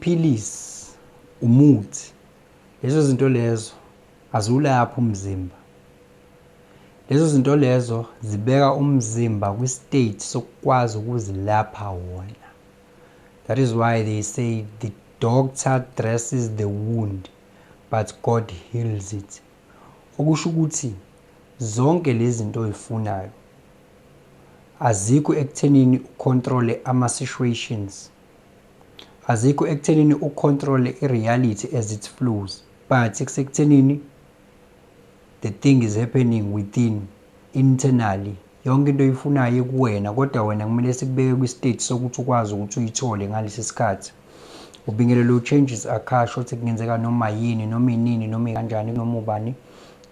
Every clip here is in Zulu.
Iphilisi, umuthi, lezo zinto lezo aziwulaphi umzimba. Lezo zinto lezo zibeka umzimba kwi-state sokukwazi ukuzilapha wona. That is why they say the doctor dresses the wound but God heals it. Okusho ukuthi zonke lezi zinto oyifunayo azikho ekuthenini ucontrole ama-situations, azikho ekuthenini ucontrole i-reality as it flows, but kusekuthenini the thing is happening within internally. Yonke into oyifunayo ikuwena, kodwa wena kumele sikubeke kwi-state sokuthi ukwazi ukuthi uyithole ngalesi sikhathi. Ubingelelo changes akasho ukuthi kungenzeka noma yini, noma inini, noma kanjani, noma ubani,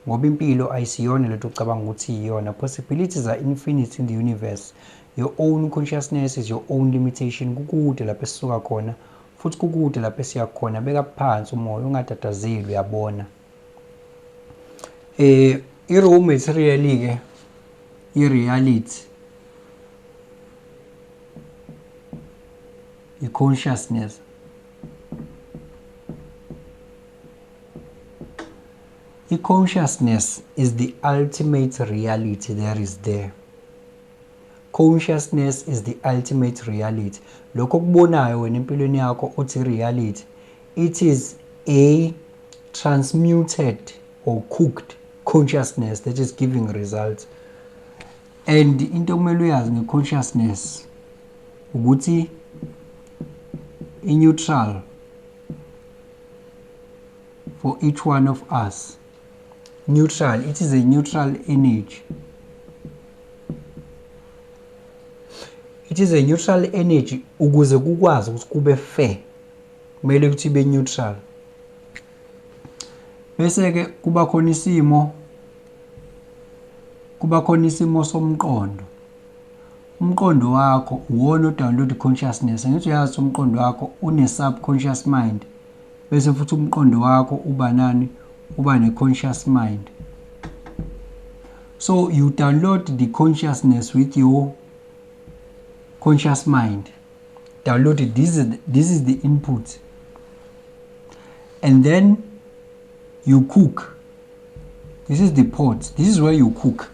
ngoba impilo ayisiyona lento ocabanga ukuthi iyona. Possibilities are infinite in the universe. Your own consciousness is your own limitation. Kukude lapho esisuka khona, futhi kukude lapho esiya khona. Beka phansi umoya, ungatatazeli, uyabona. I-raw material-ke, i-reality, i-consciousness. I-consciousness is the ultimate reality that is there. Consciousness is the ultimate reality. Lokho okubonayo wena empilweni yakho othi reality, it is a transmuted or cooked consciousness that is giving results. And into okumele uyazi nge-consciousness ukuthi i-neutral for each one of us. Neutral, it is a neutral energy. It is a neutral energy ukuze kukwazi ukuthi kube fair. Kumele ukuthi ibe neutral. Bese ke kuba khona isimo, kuba khona isimo somqondo. Umqondo wakho uwona o-download consciousness. Angithi uyazi umqondo wakho une subconscious mind, bese futhi umqondo wakho uba nani? Uba ne conscious mind. So you download the consciousness with your conscious mind. Download it. This is the input. And then you cook. This is the pot. This is where you cook.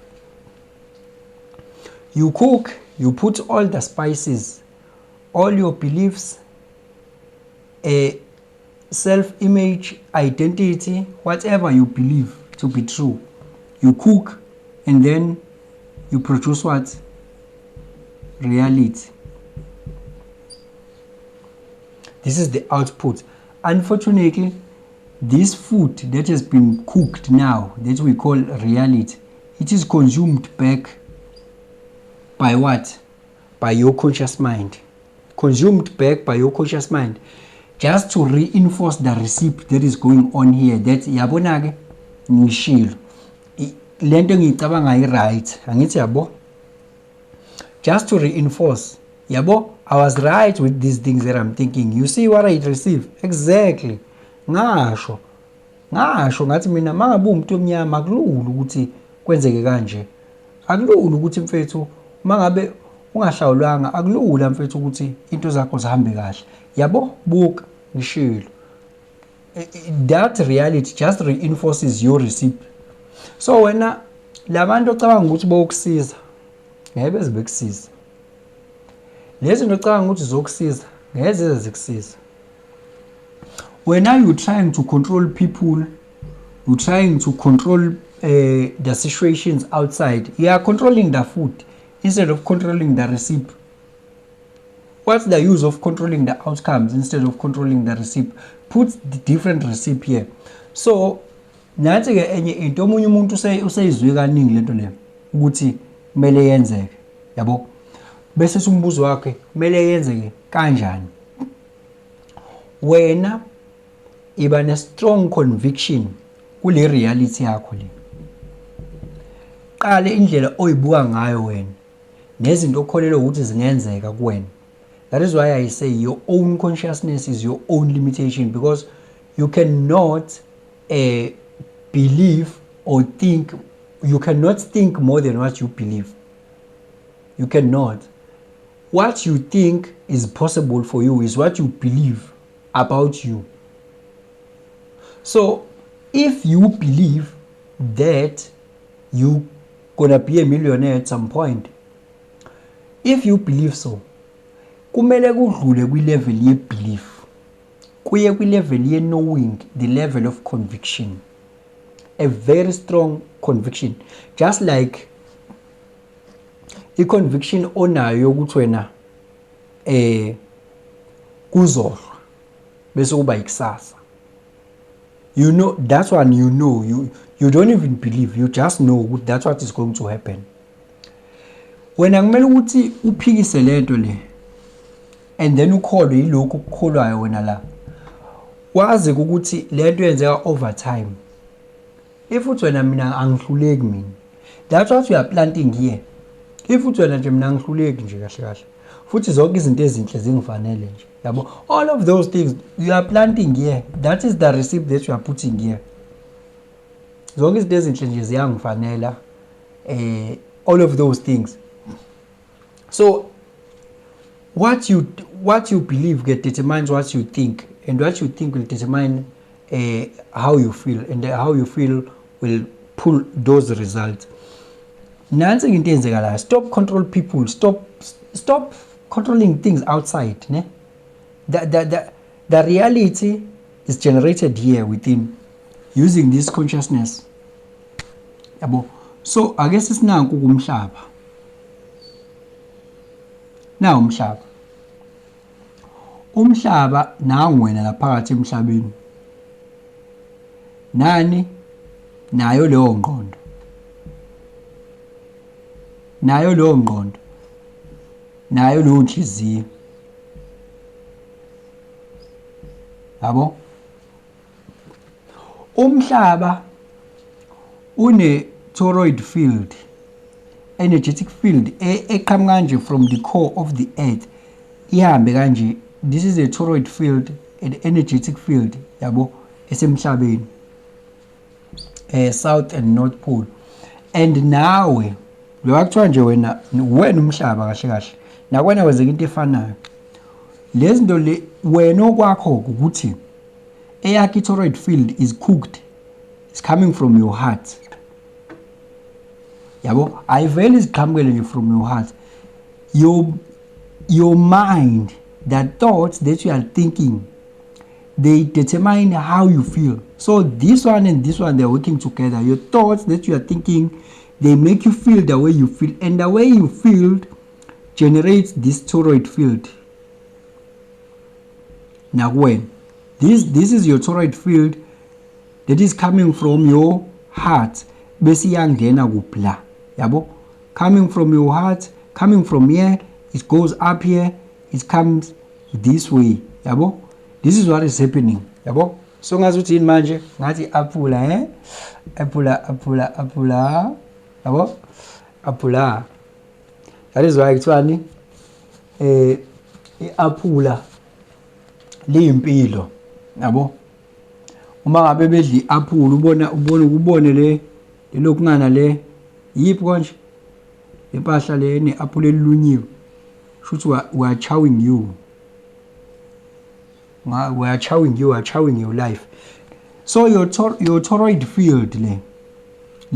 You cook, you put all the spices, all your beliefs, a self-image, identity, whatever you believe to be true. You cook and then you produce what? Reality. This is the output. Unfortunately, this food that has been cooked now, that we call reality, it is consumed back by what? By your conscious mind. Consumed back by your conscious mind. Just to reinforce the recipe that is going on here. That yabona ke ngishilo. Lento engiyicabanga i-right. Angithi yabo? Just to reinforce. Yabo, I was right with these things that I'm thinking. You see what I receive? Exactly. Ngasho. Ngasho ngathi mina mangabe umuntu omnyama akulula ukuthi kwenzeke kanje. Akulula ukuthi mfethu mangabe ungahlawulwanga, akulula mfethu ukuthi into zakho zihambe kahle. Yabo, buka ngishilo. That reality just reinforces your recipe. So wena labantu ocabanga ukuthi bokusiza ngeke beze bekusiza. Lezi zinto ocabanga ukuthi zokusiza ngeke zize zikusiza. Wena you trying to control people, you trying to control the situations outside. You are controlling the food instead of controlling the recipe. What's the use of controlling the outcomes instead of controlling the recipe? Put the different recipe here. So nathi ke enye into, omunye umuntu useyizwe kaningi lento le ukuthi kumele yenzeke, yabo, bese umbuzo wakhe kumele yenzeke kanjani? Wena iba ne strong conviction kule reality yakho le. Qale indlela oyibuka ngayo wena nezinto okholelwa ukuthi zingenzeka kuwena. That is why I say your own consciousness is your own limitation, because you cannot believe or think, you cannot think more than what you believe. You cannot. What you think is possible for you is what you believe. About you. So if you believe that you gonna be a millionaire at some point, if you believe so, kumele kudlule kwi-level ye-belief, kuye kwi-level ye-knowing, the level of conviction, a very strong conviction, just like i-conviction onayo yokuthi wena kuzohlwa bese kuba ikusasa. You know that one. You don't even believe, you just know ukuthi that's what is going to happen. Wena kumele ukuthi uphikise lento le and then ukholwe yilokhu okukholwayo wena la, wazi ukuthi lento yenzeka over time. If uthi wena, "Mina angihluleki mina," that's what you are planting here. If uthi wena nje, "Mina angihluleki nje kahle kahle, futhi zonke izinto ezinhle zingifanele nje," yabo, all of those things you are planting here, that is the receipt that you are putting here. Zonke izinto ezinhle nje ziyangifanela, all of those things. So what you believe get determines what you think, and what you think will determine how you feel, and how you feel will pull those results. Nansi into eyenzekalayo. Stop control people, stop controlling things outside, ne? The reality is generated here within using this consciousness, yabo. So ake sisinanku kumhlaba, nawu umhlaba, umhlaba nawu, wena laphakathi emhlabeni, nani nayo leyo ngqondo, nayo leyo ngqondo, nayo leyo nhliziyo, yabo. Umhlaba une toroid field, energetic field eqhamuka kanje from the core of the earth, ihambe kanje. This is a toroid field, an energetic field, yabo, esemhlabeni, south and north pole. And nawe lo kuthiwa nje wena, wena umhlaba kahle kahle, nakwena kwenzeka into efanayo. Lezi zinto le wena okwakho ukuthi eyakho i-toroid field is cooked, is coming from your heart, yabo. Ayivele iziqhamukele nje from your heart. Your mind, the thoughts that you are thinking, they determine how you feel. So this one and this one, they're working together. Your thoughts that you are thinking, they make you feel the way you feel, and the way you feel generates this toroid field. Nakuwena, this is your toroid field that is coming from your heart, bese iyangena kuphi la, yabo. Coming from your heart, coming from here, it goes up here, it comes this way, yabo. This is what is happening, yabo. So ngazi ukuthi yini manje, ngathi aphula, aphula, aphula, aphula, yabo, aphula. That is why kuthiwani, i-aphula liyimpilo, yabo. Uma ngabe bedla i-aphula, ubona ubone le lelokungana le yiphi konje impahla le ne-aphula elilunyiwe, shuthi we are chowing you, we are chowing you, we are chowing your life. So your toroid field le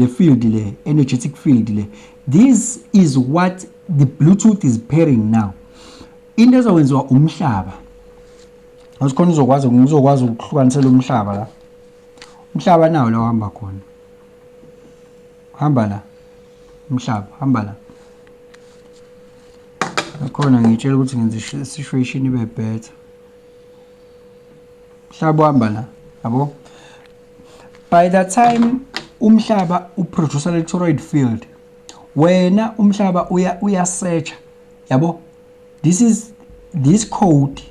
field le, energetic field le, this is what the Bluetooth is pairing now. Into ezokwenziwa umhlaba asikhona, uzokwazi ukuhlukanisela umhlaba la, umhlaba nawo la uhamba khona, hamba la umhlaba, hamba la nakhona. Ngitshela ukuthi ngenza situation ibe better. Umhlaba uhamba la, yabo. By the time umhlaba uproduce le toroid field, wena umhlaba uya uyasearcha, yabo. This code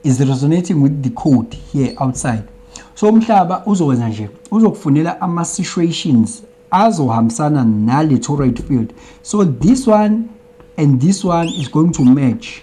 is resonating with the code here outside. So umhlaba uzokwenza nje, uzokufunela ama situations azohambisana nale toroid field. So this one and this one is going to match.